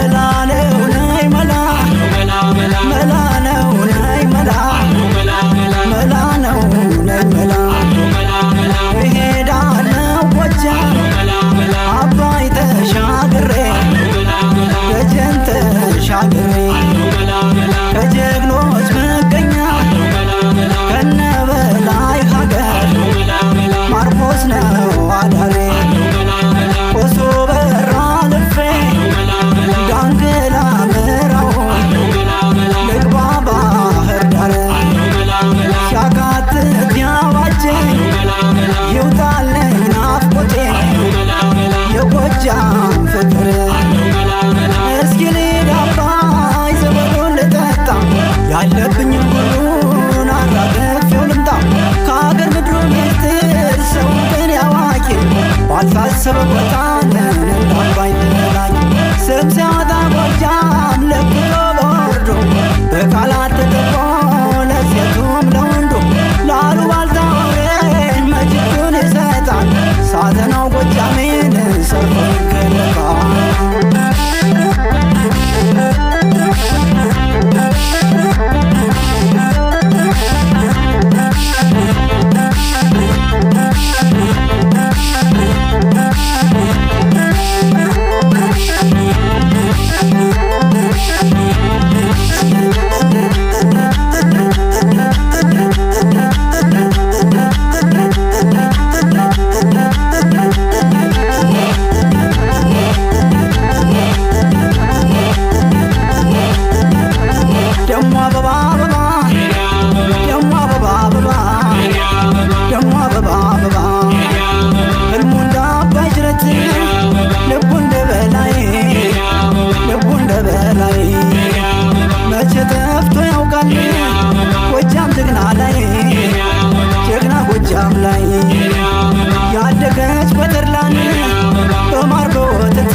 መላ ነው ነይ መላ፣ መላ ነው ነይ መላ፣ መላ ነው ነይ መላ። እሄዳለሁ ጎጃም አባይ ተሻግሬ፣ ደጀን ተሻግሬ፣ ከጀግኖች መገኛ ከነ በላይ ሀገር ማርቆስ ነው አዳሬ። ኮሶ በራ ልፌ ዳንግላ ምራውን ልግባ ባህር ዳር፣ ሲያቃትት ያዋጀኝ ይውጣልኝ ናፍቆቴ የጎጃም ፍቅር። እስኪ ልሂድ አባይ ዘመዱን ልጠጣ፣ ያለብኝ ሁሉን አራግፌው ልምጣ። ከአገር ምድሩ ሚስጥር ሰው ግን ያዋቂ ባልታሰበ ቦታ እንዳባይ ተላቂ ስም ሲያወጣ ጎጃም ለክቶ በወርዶ በቃላት ተጠቆ ለሴቱም ለወንዱ ላሉባልታ ወሬ መችቱን ይሰጣል፣ ሳተናው ጎጃሜን ሰርቶ ይገለጣል። ደሞ አበባ አበባ፣ ደሞ አበባ አበባ፣ ደሞ አበባ አበባ፣ ህልሙ እንደ አባይ ጅረት ልቡ እንደ በላይ፣ ልቡ እንደ በላይ፣ መቼ ጠፍቶ ያውቃል ጎጃም ጀግና ላይ፣ ጀግና ጎጃም ላይ ያደገች በተድላን በማር በወተት፣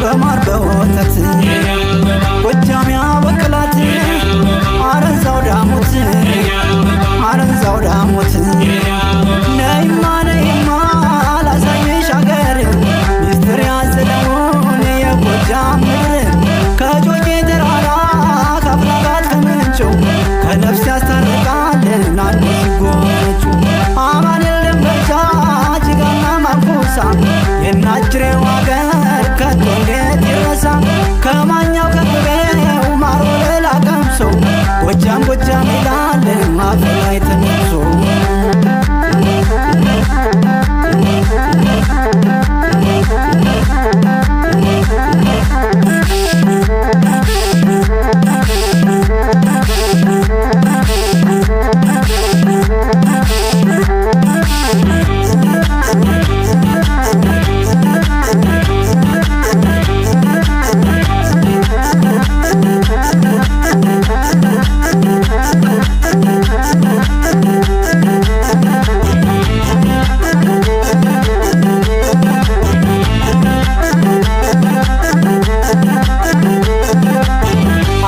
በማር በወተት ጎጃም ያበቅላት አረንዛው ዳሞት፣ አረንዛው ዳሞት። ነይማ ነይማ ላሳይሽ አገር ሚስጥር ያዘለውን የጎጃም ምድር፣ ከጮቄ ተራራ ከአፍላጋት ከምንጩ ከነፍስ ያስታርቃል ናንዱ ሲጎነጩ። አማኑኤል ደንበጫ ጅጋና ማንኩሳ የናጅሬው አገር ከቶ እንዴት ይረሳ? ከማኛው ከቅቤው ማር ወለላ ቀምሶ ጎጃም ጎጃም ይላል አፍ ላይ ተነቅሶ።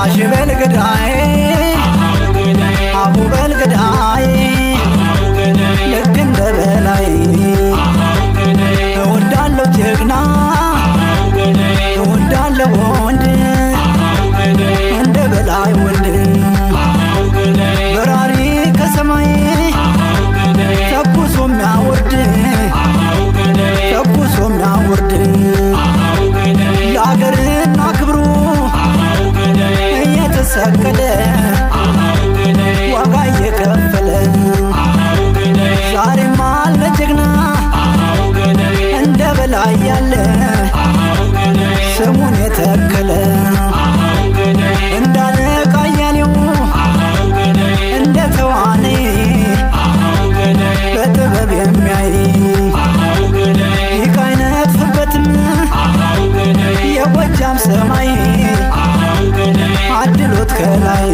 አሽበል ገዳዬ፣ አቡበል ገዳዬ፣ ልክ እንደ በላይ እወዳለሁ ጀግና፣ እወዳለሁ ወንድ እንደ በላይ ወንድ፣ በራሪ ከሰማይ ተኩሶ የሚያወርድ፣ ተኩሶ የሚያወርድ፣ ለአገርና ክብሩ እየተሰቀለ ዋጋ እየከፈለ፣ ዛሬም አለ ጀግና እንደ በላይ ያለ ስሙን የተከለ፣ እንደ አለቃ አያሌው እንደ ተዋኔ በጥበብ የሚያይ ሊቅ አይነጥፍበትም የጎጃም ሰማይ አድሎት ከላይ።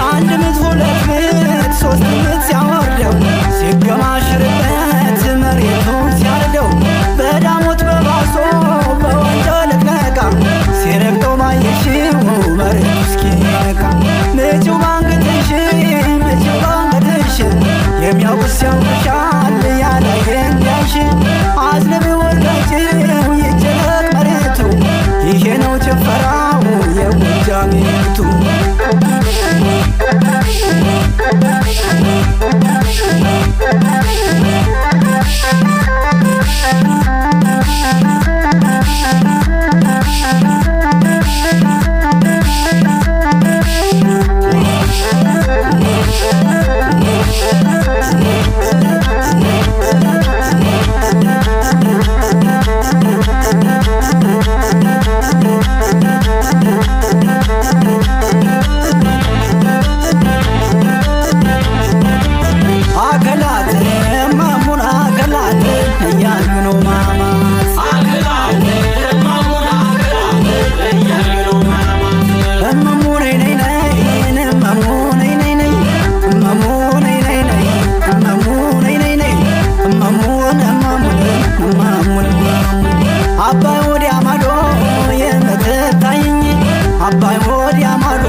አንድ ምት ሁለት ምት ሶስት ምት ሲያወርደው ሲገማሽርበት መሬቱን ሲያርደው በዳሞት በባሶ በወንጀ ልቅለቃ ሲረግጠው ባየሽው መሬቱ እስኪነቃ። ምጪው ባንገትሽ፣ ምጪው ባንገትሽ፣ የሚያውቅሽ ያውቅሻል ያለ ያይሽ አዝንቢ ወርቀጭው ይጨነቅ መሬቱ። አባይ ወዲያ ማዶ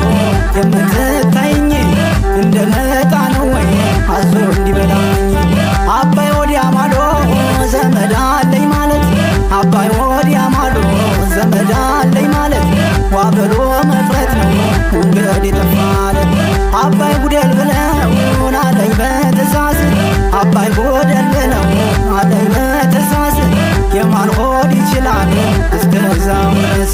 የምትታይኝ እንደመጣ ነው ወይ አዞ እንዲበላኝ? አባይ ወዲያ ማዶ ዘመድ አለኝ ማለት፣ አባይ ወዲያ ማዶ ዘመድ አለኝ ማለት ዋ ብሎ መቅረት ነው መንገድ የጠፋል። አባይ ጉደል ብለው አለኝ በትእዛዝ፣ አባይ ጎደል ብለው አለኝ በትእዛዝ፣ የማን ሆድ ይችላል እስከዛው ድረስ?